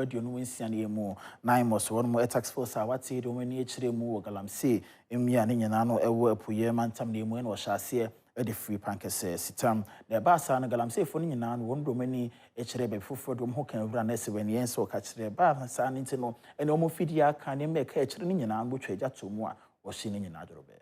56 no mu. NAIMOS wɔn task force a wate de wɔn ani akyerɛ mu wɔ galamsey mmea ne nyinaa no ɛwɔ apueɛ mantam no mu, ɛna ɔhyɛ aseɛ de firi Pankɛsɛ Sitam. Na ɛbaa saa no, galamseyfoɔ no nyinaa no wɔn de wɔn ani kyerɛ baabi foforɔ de wɔn ho kan wura no ɛsɛ wɔn ani nso ɔka kyerɛ baa saa no. Nti no ɛna wɔn fidie aka nneɛma ɛka akyire no nyinaa no wɔtwa agya to mu a wɔhyɛ no nyinaa dworobɛɛ.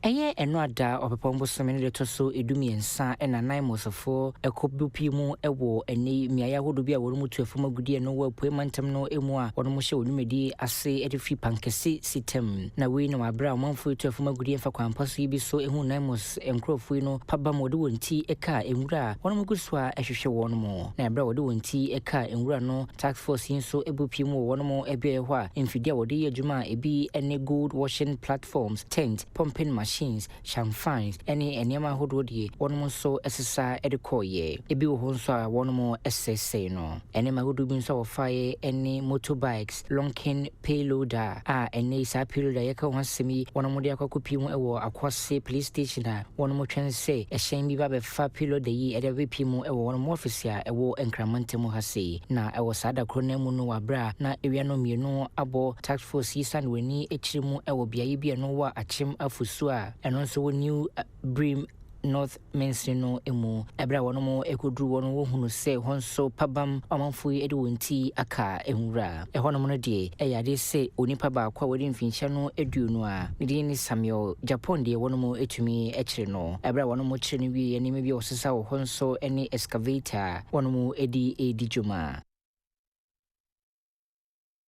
Ɛyɛ ɛno ada Ɔpɛpɔn bosome no de ɛtɔ so 13 ɛna NAIMOSfoɔ ɛkɔ pii mu ɛwɔ ɛne mmeaeɛ ahodoɔ bi a wɔn mu tu fam agudeɛ no wɔ Apuei mantam no mu a wɔn hyɛ wɔn dwumadie ase de firi Pankɛse Sitam. Na wei na wɔabrɛ a ɔmanfoɔ tu fam agudeɛ mfa kwan pa so yi bi so ehu NAIMOS nkurɔfoɔ yi no paba ma wɔde wɔn ti ka nwura a wɔn gu so a ɛhwehwɛ wɔn mu. Na ɛberɛ a wɔde wɔn ti ka nwura no, task force yi nso ebu pii mu wɔ wɔn mu beaeɛ hɔ a mfidie a wɔde yɛ adwuma a ebi ne gold washing platforms, tent, pumping machines, changfans ne nneɛma ahodoɔ deɛ, wɔn nso sesa de kɔɔyɛ. Ebi wɔ hɔ nso a wɔn sɛesɛe no. Nneɛma ahodoɔ bi nso a wɔfaeɛ ne motorbikes, Lonking payloader a ɛnɛ saa payloader yɛka ho asɛm yi, wɔn de akɔ akɔpie mu wɔ Akwase Police Station a wɔn twɛn sɛ ɛhyɛn bi ba bɛfa payloader yi de abɛpie mu wɔ wɔn office a ɛwɔ Nkramantam ha sei. Na ɛwɔ saa da korɔ no mu no, wɔ aberɛ a na ewia no mmienu abɔ, task force yi sane wɔn ani akyiri mu wɔ beaeɛ bi a ɛno wɔ Akyem Afusu a ɛno nso wɔ New Birim North mansini no mu. Ɛberɛ a wɔn kɔduru hɔ no, wɔhunu sɛ hɔ nso pabam ɔmanfoɔ yi de wɔn ti aka nwura. Ɛhɔnom no deɛ, ɛyɛ adeɛ sɛ onipa baako a wɔde mfinhyia no 20 a ne din ne Samuel Japan deɛ, wɔn tumi kyerɛ no. Ɛberɛ a wɔn kyerɛ no wie, nneɛma bi a wɔsesa wɔ hɔ nso ne excavator a wɔn de redi dwuma.